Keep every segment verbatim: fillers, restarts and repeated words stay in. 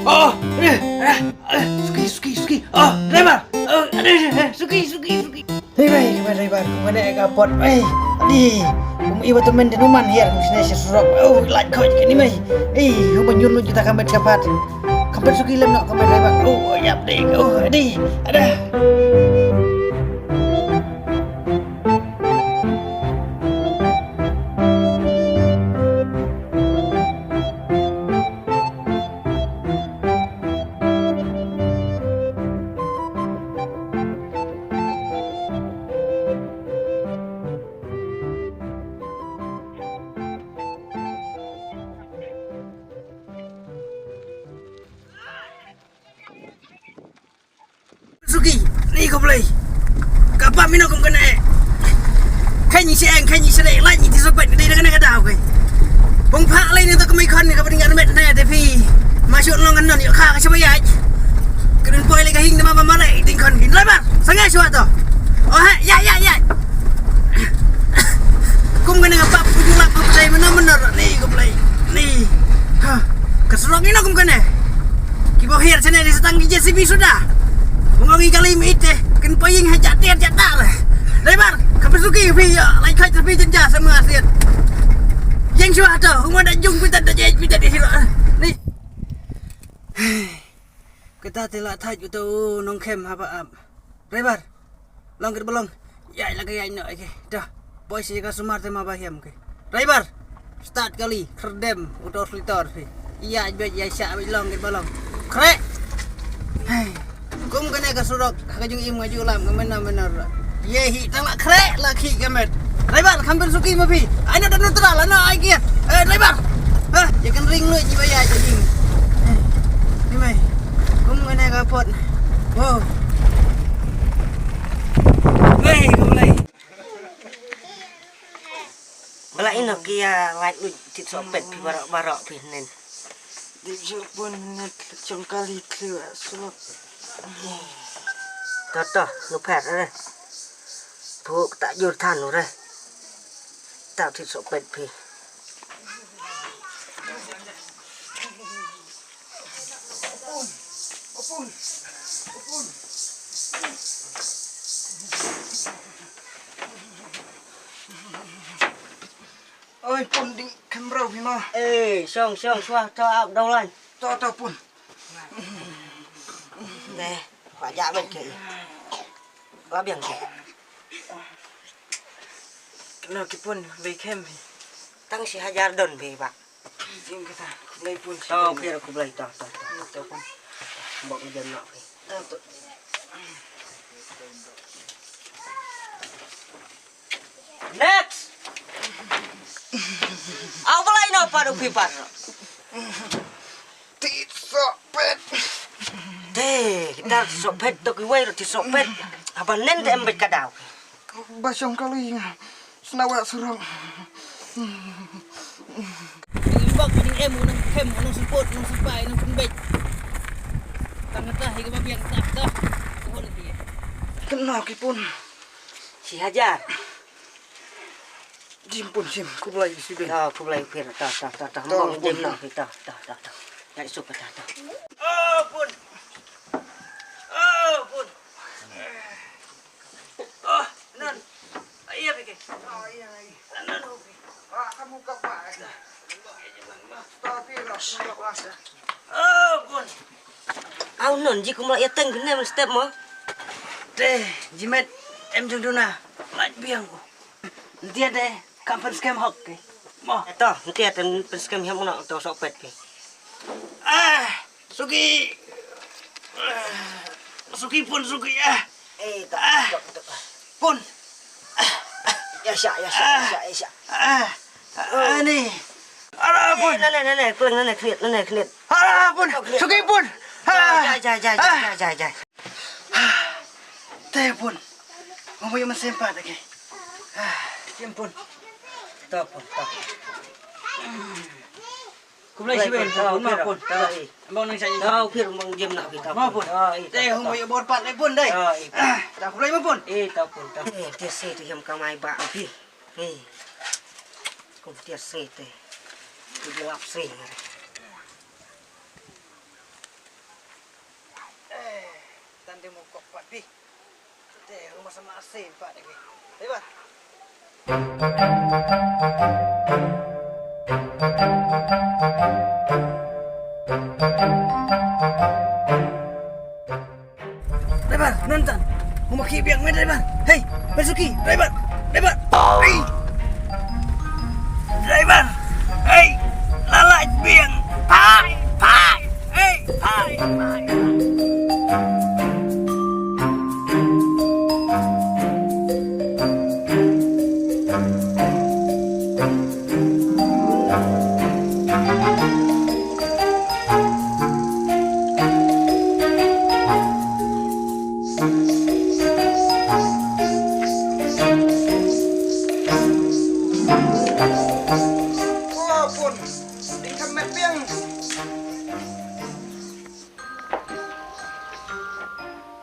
Oh, eh, eh, eh, suki, suki, suki. Oh, driver. Oh, aduh, aduh, aduh, suki, suki, suki. Hei, bai, bai, driver. Kumne ka pot. Hei, adi. Kum iwa temen de numan hier. Kum sine si surok. Oh, light coach kini mai. Hei, huma nyun lu kita kamet kapat. Kapat suki lem no kamet driver. Oh, yap de. Oh, adi. Ada. Suki, ni ko Blei. Ka pa mino kum kane. Kani si eng, kani si lei, lai ni ti sobat, ni dei dengan kata, okay. Bong pha lai ni to kami khon ni ka pering kan met na, tapi masuk long kan non, yo kha ka siapa ya. Kenen poi lai ka hing nama mama lai, ting khon kin. Lai bar, sangai suat to. Oh, ha, ya, ya, ya. Kum kane ka pap ku julak ku pdai mena mena ni ku pdai. Ni. Ha. Ka surok ino kum kane. Ki ba her chane ni setang ki J C B suda. Bang ngi kali mi ite. Kin paying ha jatir jatar. Driver, ka pasuki phi ya. Lai khai tapi jenja sama asit. Yang suah to. Uma da jung pita da jej pita di sila. Ni. Kita tila thaj uto nongkhem haba ap. Driver. Long kit balong. Yai lagi yai no, okay. Dah. Boy si ka sumar te ma ba hiam, okay. Driver. Start kali. Kerdem. Uto slitor si. Iya jbet ya sya bit long kit balong. Krek. Hei. Kum kane ka surok. Ka jung im ka jung lam ka mena mena. Ye hi tang la krek la khi ka met. Driver, kham pynsuki ma phi. Ai no da neutral, ai no ai gear. Eh, driver. Ha, ya kan ring lu ji ba ya jing. Ni mai. Kum kane ka pot. Wow. Wei, kum lai. Bala ino kia lai lu tit sopet pi barok barok pi nen. Di jopun net chong kali kliwa sulok. Tata, nu pet re. Buk tak jur than nu re. Tak tit sok pet phi. Oi, pun ding kemrau phi ma. Eh, song, song, suah, to ap dau lai. To, to, pun. Deh, khua ja bad ke. Khua biang ke. Kena ki pun, bei kem. Tang si hajar don bei bak. Jing kata, khublei pun. To, kira khublei, to, to, to. To, pun. Bok ni jem nak. To, to. Next. Au balai no padu pipat. Ti sopet. Te, kita sopet to kiwai ro ti sopet. Apa nen te embet kadau. Basong kali nga. Senawa surong. Imbak ni em unang kem unang sipot unang sipai unang pembet. Tang kata higa babiang tak dah. Kena ki pun. Si hajar. Jim pun sim, khublei si ben. Ta, khublei pir, ta, ta, ta, ta. Ta, mbong pun. Jim na, ta, ta, ta, ta. Ya, sup, ta, ta. Oh, pun. Oh, pun. Oh, nan. Iya, bike. Oh, iya, iya. Nan, oh, bike. Ah, kamu ke apa? Ta, pir, ta, pir. Oh, pun. Au non, ji kumla ya teng kene step mo. Te, jimet, em jong duna. Laj biang ko. Ntia de, kam pynskhem hok ke. Mo. To, ntia de pynskhem hok no, to sok pet ke. Ah, suki. Ah, suki pun suki, ah. Eh, to, ah, to, to. Pun. Ya sya, ya sya, ya sya, ya sya. Ah, ah, ni. Ara pun. Eh, nane, nane, kulang nane, knit, nane, knit. Ara pun. Suki pun. Ah. Jai, jai, jai, jai, jai, jai. Te pun. Ngam yu man sempat lagi. Ah, sim pun. To pun, to. Khublei shibun, pun, ma pun. Abang nang cari. To, pir abang jem nak kita. Ma pun. Te hum yu bor pat le pun dai. Ta khublei ma pun. Eh, ta pun, ta. Eh, te se te hem kamai ba pi. Eh. Kum te se te. Ku lap se. Dei mo kok pat phi. Dei mo sama asin pat dei. Dei ba. Driver, nonton. Mo ma ki biang me driver. Hey, masuki, driver. Driver. Hey. Driver. Hey. Lalai biang. Pai, pai. Hey, pai, pai.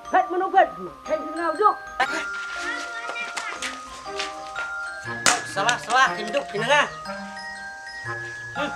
Phet mano phet? Phet jingau juk. Salah, salah, kinduk, kinanga. Hmm.